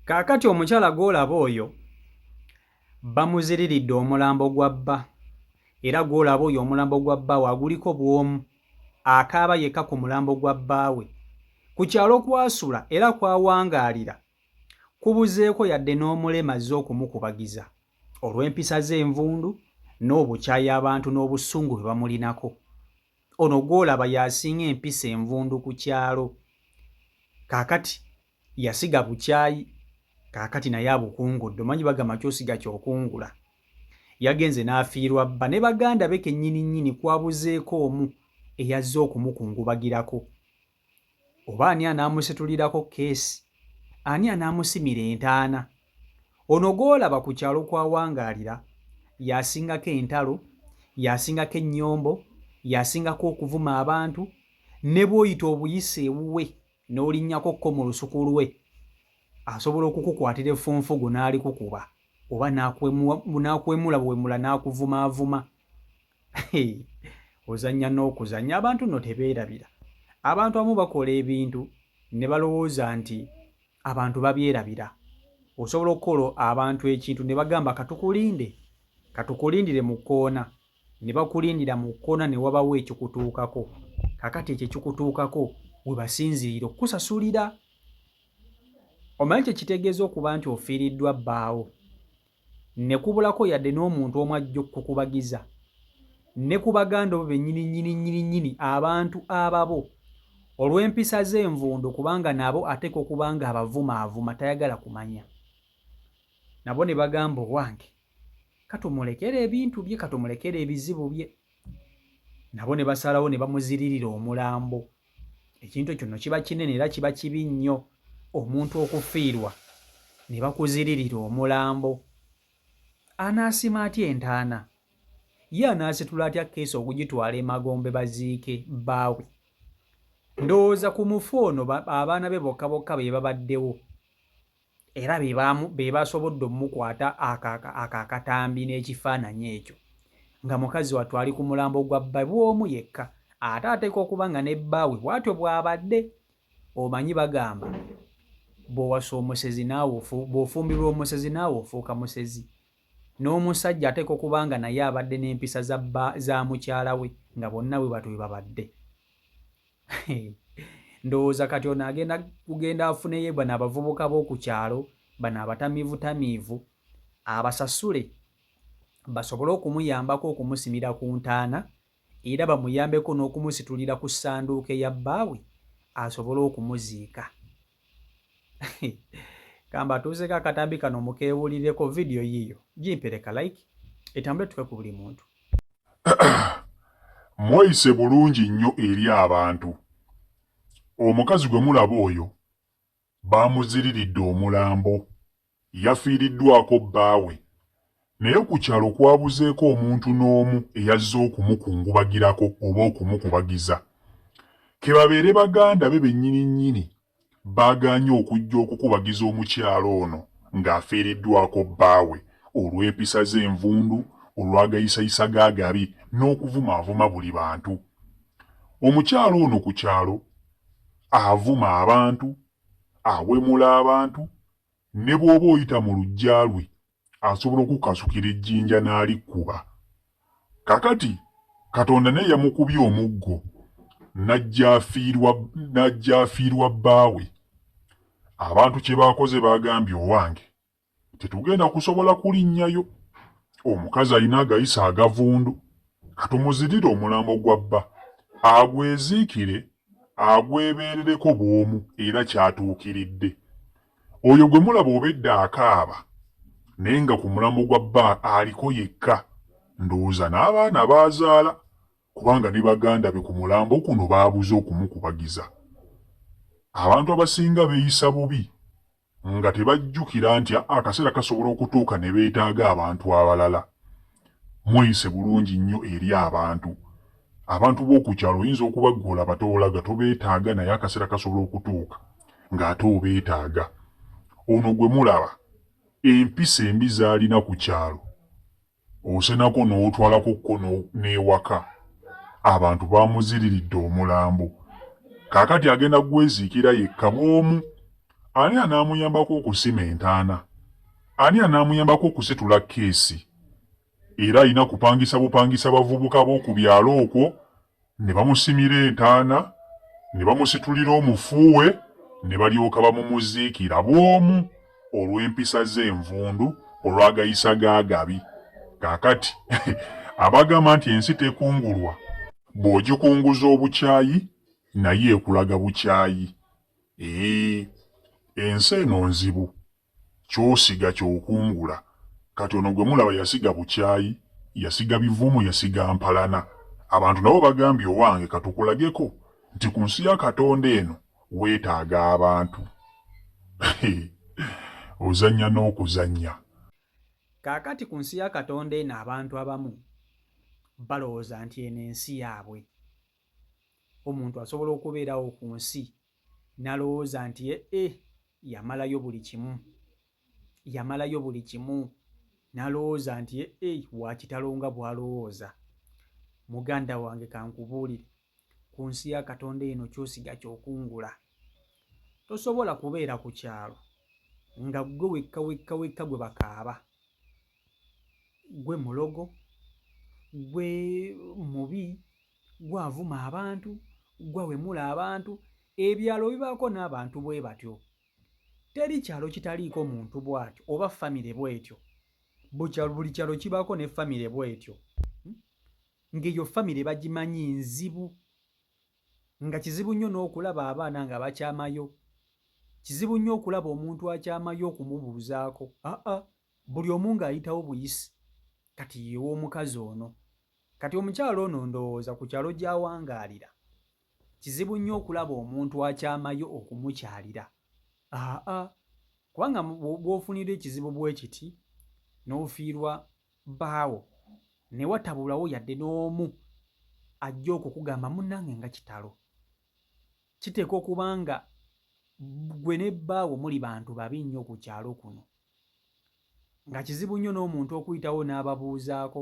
Kaakati omukyala gw'olaba oyo bamuziriridde omulambo gwa bba era gw'olaba oyo omulambo gwa bbaawe aguliko bw'omu akaaba yekka ku mulambo gwa bbaawe. Ku kyalo kw'asula era kw'awangaalira kubuzeeko yadde n'omulema azze okumukubagiza olw'empisa ze envundu n'obukyayi abantu n'obusungu bwe bamulinako. Ono gw'olaba y'asinga empisa envundu ku kyalo. Kaakati yasiga bukyayi kaakati naye abukungudde omanyi bagamba kyosiga kyokungula yagenze n'afiirwa bba ne baganda be kennyini nnyini kwabuzeeko omu eyazze okumukungubagirako oba ani anaamusitulirako keesi ani anaamusimira entaana ono gw'olaba ku kyalo kw'awangaalira y'asingako entalo y'asingako ennyombo y'asingako okuvuma abantu ne bw'oyita obuyisa ewuwe n'olinnyako ko mu lusuku lwe, asobola okukukwatira effunfugu n'alikukuba oba n'akuwemula buwemula n'akuvumaavuma. Ozannya n'okuzannya. Abantu nno tebeerabira. Abantu abamu bakola ebintu ne balowooza nti abantu babyerabira. Osobola okukola abantu ekintu ne bagamba katukulinde, katukulindire mu kkoona. Ne bakulindira mu kkona ne wabawo ekikutuukako. Kaakati ekyo ekikutuukako we basinziirira okukusasulira. Omanyi kye kitegeeza okuba nti ofiiriddwa bbaawo ne kubulako yadde n'omuntu omu ajja okukukubagiza? Ne ku baganda bo bennyini nnyini nnyini nnyini abantu ababo olw'empisa ze envundu kubanga nabo ateekwa okuba ng'abavumaavuma tayagala kumanya. Nabo ne bagamba owange Katumulekere ebintu bye, katumulekere ebizibu bye. Nabo ne basalawo ne bamuziririra omulambo. Ekintu ekyo nno kiba kinene era kiba kibi nnyo omuntu okufiirwa ne bakuziririra omulambo. Anaasima atya entaana? Ye anaasitula atya keesi okugitwala emagombe baziike bbaawe? Ndowooza ku mufu ono abaana be bokka bokka be babaddewo. Era be basobodde omukwata ako akatambi n'ekifaananyi ekyo nga mukazi wattu ali ku mulambo gwa bba bw'omu yekka ate ateekwa okuba nga ne bbaawe bw'atyo bw'abadde. Omanyi bagamba bw'owasa omusezi naawe bw'ofumbirwa omusezi naawe ofuuka musezi. N'omusajja ateekwa okuba nga naye abadde n'empisa za bba za mukyala we nga bonna bwe batyo bwe babadde. Ndowooza kati ono agenda kugenda afuneyo bano abavubuka b'oku kyalo bano abatamiivutamiivu abasasule basobole okumuyambako okumusimira ku ntaana era bamuyambeko n'okumusitulira ku ssanduuke ya bbaawe asobole okumuziika. Kamba atuuzeeko akatambi kano mukeewulireko vidiyo yiiyo gimpereka like etambule tuke ku buli muntu. Mweyise bulungi nnyo eri abantu. Omukazi gwe mulaba oyo baamuziriridde omulambo. Yafiiriddwako bbaawe naye ku kyalo kwabuzeeko omuntu n'omu eyazze okumukungubagirako oba okumukubagiza. Ke babeere baganda be bennyini nnyini baagaanye okujja okukubagiza omukyala ono ng'afiiriddwako bbaawe olw'empisa ze envundu, olw'agayisayisa ge agabi n'okuvumaavuma buli bantu. Omukyala ono ku kyalo avuma abantu, awemula abantu ne bw'oba oyita mu luggya lwe asobola okukukasukira ejjinja n'alikkuba. Kakati Katonda naye yamukubye omuggo n'ajja afiirwa n'ajja afiirwa bbaawe. Abantu kye baakoze baagambye owange tetugenda kusobola kulinnyayo omukazi alina agayisa agavundu katumuzirire omulambo gwa bba agweziikire agwebeerereko bw'omu era kyatuukiridde. Oyo gwe mulaba obedda akaaba naye nga ku mulambo gwa bba aliko yekka ndowooza n'abaana b'azaala kubanga ne baganda be ku mulambo kuno baabuze okumukubagiza. Abantu abasinga beeyisa bubi nga tebajjukira nti akaseera kasobola okutuuka ne beetaaga abantu abalala. Mweyise bulungi nnyo eri abantu. Abantu b'oku kyalo oyinza okuba ggwe olaba tolaga tobeetaaga naye akaseera kasobola okutuuka ng'ate obeetaaga. Ono gwe mulaba empisa embi z'alina ku kyalo osenako n'otwalako ko n'ewaka. Abantu bamuziriridde omulambo. Kaakati agenda gweziikira yekka bw'omu. Ani anaamuyambako okusima entaana? Ani anaamuyambako okusitula keesi? Era alina kupangisa bupangisa bavubuka b'oku byalo okwo ne bamusimira entaana ne bamusitulira omufu we ne balyoka bamumuziikira bw'omu olw'empisa ze envundu olw'agayisa g'agabi. Kaakati abagamba nti ensi tekungulwa, bw'ogikunguza obukyayi naye ekulaga bukyayi. Ee, ensi eno nzibu. Ky'osiga ky'okungula. Kati ono gwe mulaba yasiga bukyayi, yasiga bivumo, yasiga mpalana. Abantu nabo bagambye owange katukulageko nti ku nsi ya Katonda eno weetaaga abantu. Ozannya n'okuzannya. Kaakati ku nsi ya Katonda eno abantu abamu balowooza nti eno ensi yaabwe. Omuntu asobola okubeerawo ku nsi n'alowooza nti e eh, yamalayo buli kimu, yamalayo buli kimu, n'alowooza nti e eh, wa kitalo nga bw'alowooza. Muganda wange kankubuulire, ku nsi ya Katonda eno ky'osiga ky'okungula. Tosobola kubeera ku kyalo nga ggwe wekka wekka wekka gwe bakaaba. Ggwe mulogo, ggwe mubi, Gwe avuma abantu, gwe awemula abantu. Ebyalo bibaako n'abantu bwe batyo. Teri kyalo kitaliiko muntu bw'atyo oba famire bw'etyo. Buli kyalo kibaako ne famire bw'etyo. Hmm? Ng'eyo famire bagimanyi nzibu. Nga kizibu nnyo n'okulaba abaana nga bakyamayo. Kizibu nnyo okulaba omuntu akyamayo okumubuuzaako. Aa, buli omu ng'ayitawo buyisi. Kati ye w'omukazi ono. Kati omukyala ono ndowooza ku kyalo gy'awangaalira kizibu nnyo okulaba omuntu akyamayo okumukyalira. Aa, kubanga bw'ofunira ekizibu bwe kiti n'ofiirwa bbaawo ne watabulawo yadde n'omu ajja okukugamba munnange nga kitalo. Kiteekwa okuba nga ggwe ne bbaawo muli bantu babi nnyo ku kyalo kuno. Nga kizibu nnyo n'omuntu okuyitawo n'ababuuzaako,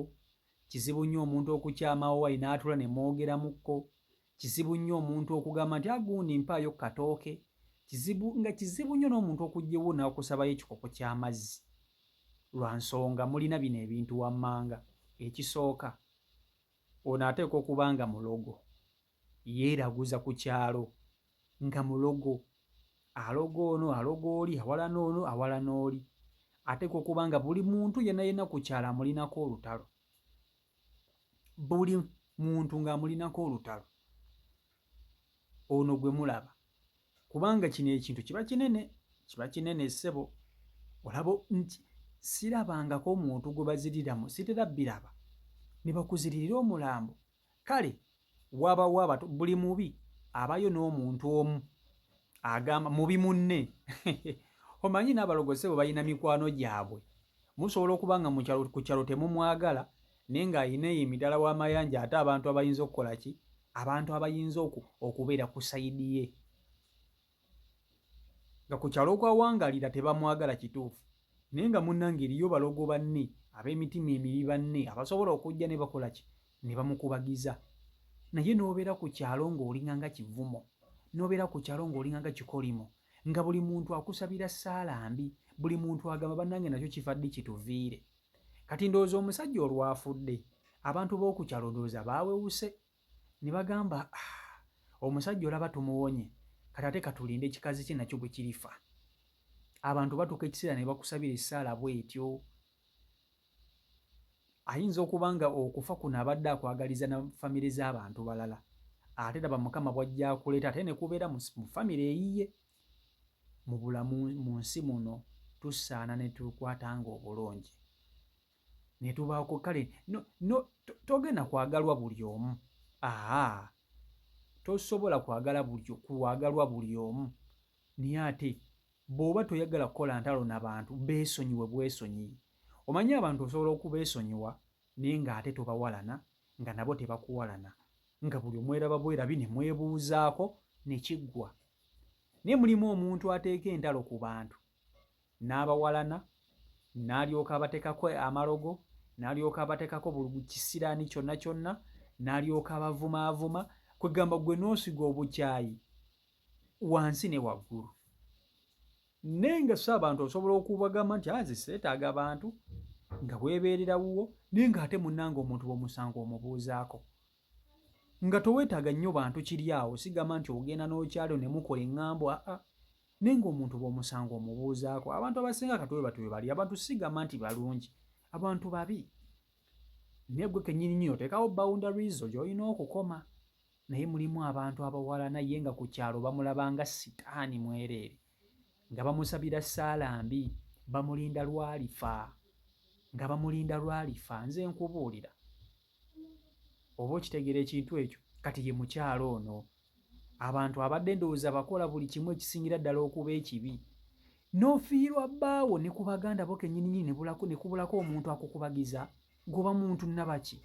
kizibu nnyo omuntu okukyamawo wali n'atuula ne mwogeramukko, kizibu nnyo omuntu okugamba nti agundi ah, mpaayo ku katooke, kizibu nga kizibu nnyo n'omuntu okujja ewuwo n'akusabayo ekikopo ky'amazzi. Lwa nsonga mulina bino ebintu wammanga. Ekisooka, ono ateekwa okuba nga mulogo. Yeeraguza ku kyalo nga mulogo. Aloga ono, aloga oli, awalana ono, awalana oli. Ateekwa okuba nga buli muntu yenna yenna ku kyalo amulinako olutalo. Buli muntu ng'amulinako olutalo. Ono gwe mulaba. Kubanga kino ekintu kiba kinene, kiba kinene ssebo. Olaba nti sirabangako omuntu gwe baziriramu, sitera biraba. Ne bakuziririra omulambo. Kale wabawo abato buli mubi abayo n'omuntu omu agamba mubi munne omanyi n'abalogo ssebo balina mikwano gyabwe musobola okuba nga ku kyalo temumwagala naye ng'alina eyo emitala w'amayanja ate abantu abayinza okukola ki abantu abayinza okubeera ku sayidi ye nga ku kyalo okwawangalira tebamwagala kituufu naye nga munnange eriyo balogo banne ab'emitima emibi banne abasobola okujja ne bakola ki ne bamukubagiza naye n'obeera ku kyalo ng'olinga nga kivumo n'obeera ku kyalo ng'olinga nga kikolimo nga buli muntu akusabira ssaala mbi buli muntu agamba bannange nakyo kifa ddi kituviire kati ndowooza omusajja olwafudde abantu b'oku kyalo ndowooza baawewuse ne bagamba ah, omusajja olaba tumuwonye kati ate katulinde ekikazi kye nakyo bwe kirifa abantu batuuka ekiseera ne bakusabira essaala bw'etyo ayinza okuba nga okufa kuno abadde akwagaliza na famire z'abantu balala ate laba mukama bw'ajja akuleeta ate ne kubeera mu famire eyiye mu bulamu mu nsi muno tusaana ne tukwatanga obulungi netubaako kale no, no, togenda kwagalwa buli omu aa tosobola kwagala buli kwagalwa buli omu naye ate bw'oba toyagala kukola ntalo na bantu beesonyiwe bwesonyiyi omanyi abantu osobola okubeesonyiwa naye ng'ate tobawalana nga nabo tebakuwalana nga buli omweraba bwerabi ne mwebuuzaako ne kiggwa naye mulimu omuntu ateeka entalo ku bantu n'abawalana, n'alyoka abatekako amalogo, n'alyoka abatekako buli kisiraani kyonna kyonna, n'alyoka abavumaavuma, kwegamba gwe n'osiga obukyayi wansi ne waggulu. Naye nga so abantu osobola okubagamba nti azi ah, seetaaga bantu nga weebeerera wuwo, naye ng'ate munnange omuntu bw'omusanga omubuuzaako nga toweetaaga nnyo bantu kiri awo. Sigamba nti ogenda n'okyalo ne mukola eŋŋambo, aa, naye ng'omuntu bw'omusanga omubuuzaako. Abantu abasinga katuwe bati we bali abantu, sigamba nti balungi, abantu babi, naye gwe kennyini nnyini oteekawo boundaries zo gy'olina okukoma. Naye mulimu abantu abawalana ye nga ku kyalo bamulaba nga sitaani mwereere, nga bamusabira ssaala mbi, bamulinda lwalifa, nga bamulinda lwalifa. Nze nkubuulira, oba okitegeera ekintu ekyo. Kati ye mukyalo ono abantu abadde ndowooza bakola buli kimu ekisingira ddala okuba ekibi, n'ofiirwa bbaawo ne ku baganda bo kennyininyini ne kubulako omuntu akukubagiza. Goba muntu nabaki?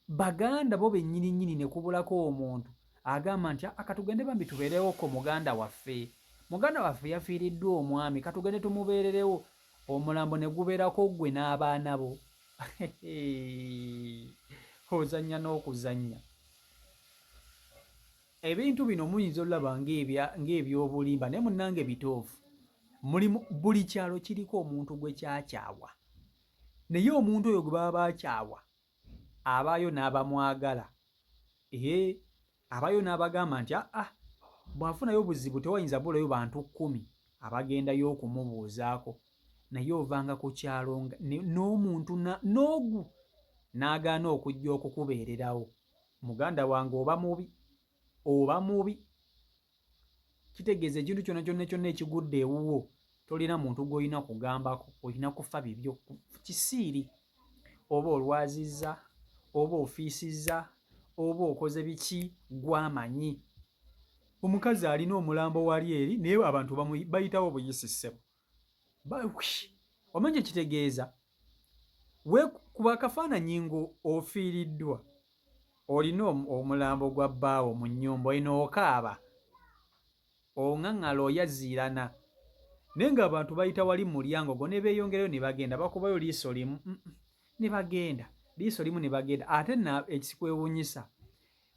Baganda bo bennyininyini ne kubulako omuntu agamba nti akatugende bambi tubeerewoko muganda waffe, muganda waffe yafiiriddwa omwami, katugende tumubeererewo. Omulambo ne gubeerako ggwe n'abaana bo. Ozannya n'okuzannya. Ebintu bino muyinza olaba ng'ebyobulimba, naye munnange bituufu. Mulimu buli kyalo kiriko omuntu gwe kyakyawa, naye omuntu oyo gwe baba bakyawa abaayo n'abamwagala. Ee, abaayo n'abagamba nti aa, bw'afunayo obuzibu tewayinza bulayo bantu 10 abagendayo okumubuuzaako. Naye ovanga ku kyalo n'omuntu n'ogu n'agaana okujja okukubeererawo, muganda wange, oba mubi, oba mubi. Kitegeeza ekintu kyonna kyonna kyonna ekigudde ewuwo tolina muntu gw'olina kugambako, olina kufa bibyo kisiiri, oba olwazizza, oba ofiisizza, oba okoze biki, gwamanyi. Omukazi alina omulambo wali eri, naye abantu bayitawo buyisi. Ssebo, omanyi ekitegeeza kuba akafaananyi ng'ofiiriddwa, olina omulambo gwa bbaawo mu nnyumba, olina okaaba, oŋŋaŋŋala, oyaziirana, naye ng'abantu bayita wali mu mulyango gwo ne beeyongerayo ne bagenda, bakubayo liiso limu ne bagenda, liiso limu ne bagenda. Ate ekikwewuunyisa,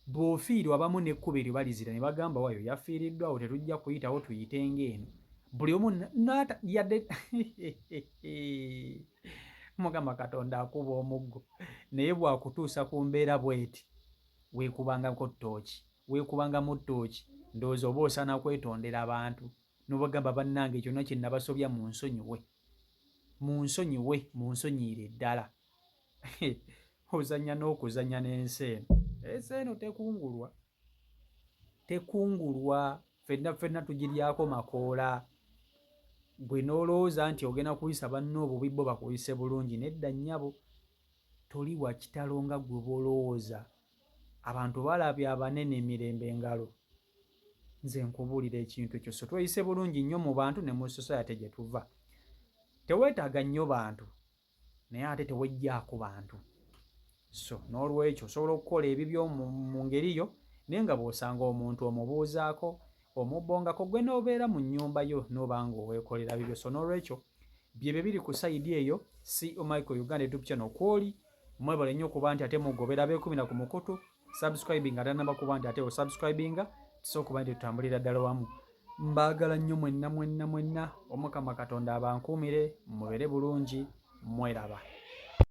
bw'ofiirwa abamu n'ekkubo eryo balizira ne bagamba wayo yafiiriddwa awo tetujja kuyitawo, tuyite ng'eno. Buli omu yadde Mukama Katonda akuba omuggo, naye bw'akutuusa ku mbeera bw'eti, weekubangako ttooki, weekubangamu ttooki. Ndowooza oba osaana kwetondera abantu n'obagamba, bannange, kyonna kye nabasobya munsonyiwe, munsonyiwe, munsonyiire ddala. Ozannya n'okuzannya n'ensi eno. Ensi eno tekungulwa, tekungulwa. Ffenna ffenna tugiryako makoola. Gwe n'olowooza nti ogenda kuyisa banno obubi, bo bakuyise bulungi. Nedda nnyabo, toli wa kitalo nga ggwe bw'olowooza. Abantu balabye abanene emirembe ngalo. Nze nkubuulira ekintu ekyo. So tweyise bulungi nnyo mu bantu ne mu society gye tuva. Teweetaaga nnyo bantu, naye ate tewejjaako bantu. So n'olwekyo osobola okukola ebibyo mu ngeri yo, naye nga bw'osanga omuntu omubuuzaako, omubbongako, gwe n'obeera mu nnyumba yo n'oba nga oweekolera bibyo. So n'olwekyo byebyo biri ku side eyo. CEO Michael Uganda YouTube channel kwoli. Mwebale nnyo okuba nti ate mugobera beekumira ku mukutu. Subscribing atanaba kuba nti ate osubscribinga, tusobola okuba nti tutambulira ddala wamu. Mbaagala nnyo mwenna mwenna mwenna. Omukama Katonda abankuumire, mubeere bulungi, mweraba.